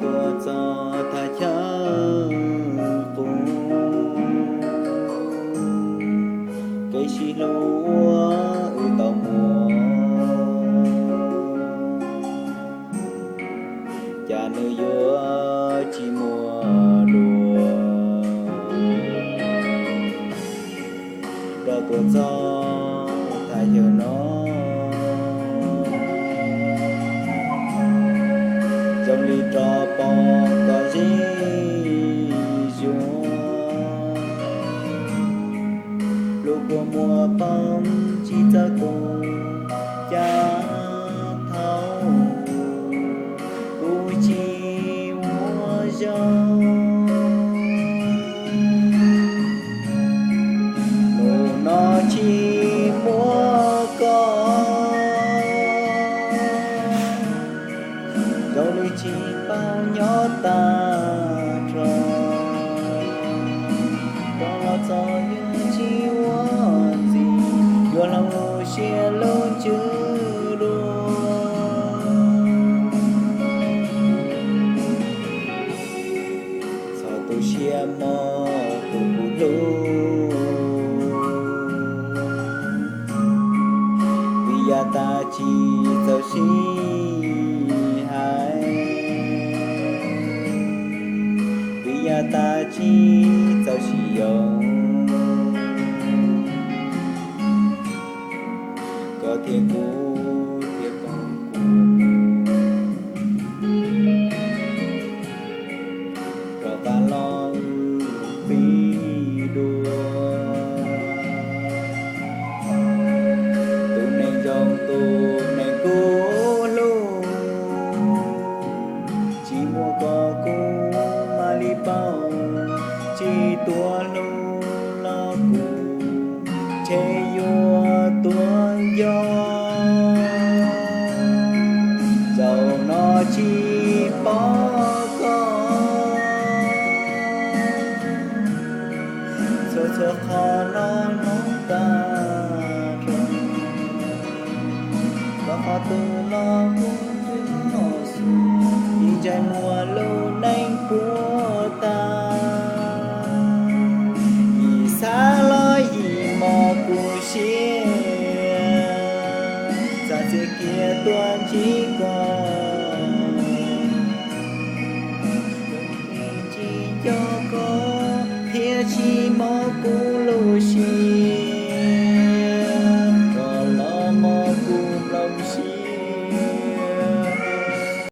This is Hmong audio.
Tuaj txog thaj chaw qub, kev sib hlub uas wb tau muaj, cas nws yuav tsis muaj dua. Rov tuaj txog thaj chaw no, zoo li rov pom koj zej zuag. Lub kua muag poob tsis txawj tu, cas thaum kuv tsis ua zoo. Hnub no tsis muaj koj, zoo li tsis paub nyob tag nrho. Koj los txog yeej tsis ua ntxiv, yuav hloov lub siab lub ntsws dua. Txhob tu siab mog tus kuv hlub, vim yav tag tsis txawj sib hais, vim yav tag tsis txawj sib yoog. Koj thiab kuv thiaj poob kuv, rov qab los pib dua. Tus neeg zoo tus neeg kuv hlub, tsis muaj koj kuv mam li paub, tsis tuaj hlub los kuv ntshe yuav tuag nco. Zaum no tsis pom koj, txhua txhua qhov no hnov tag nrho. Koj qhov twg los kuv twb hnov xwb, ib ntsais muag lub neej puas tag. Yim xav los yim mob kuv siab, txav txiav kiag tuaj ntsib koj.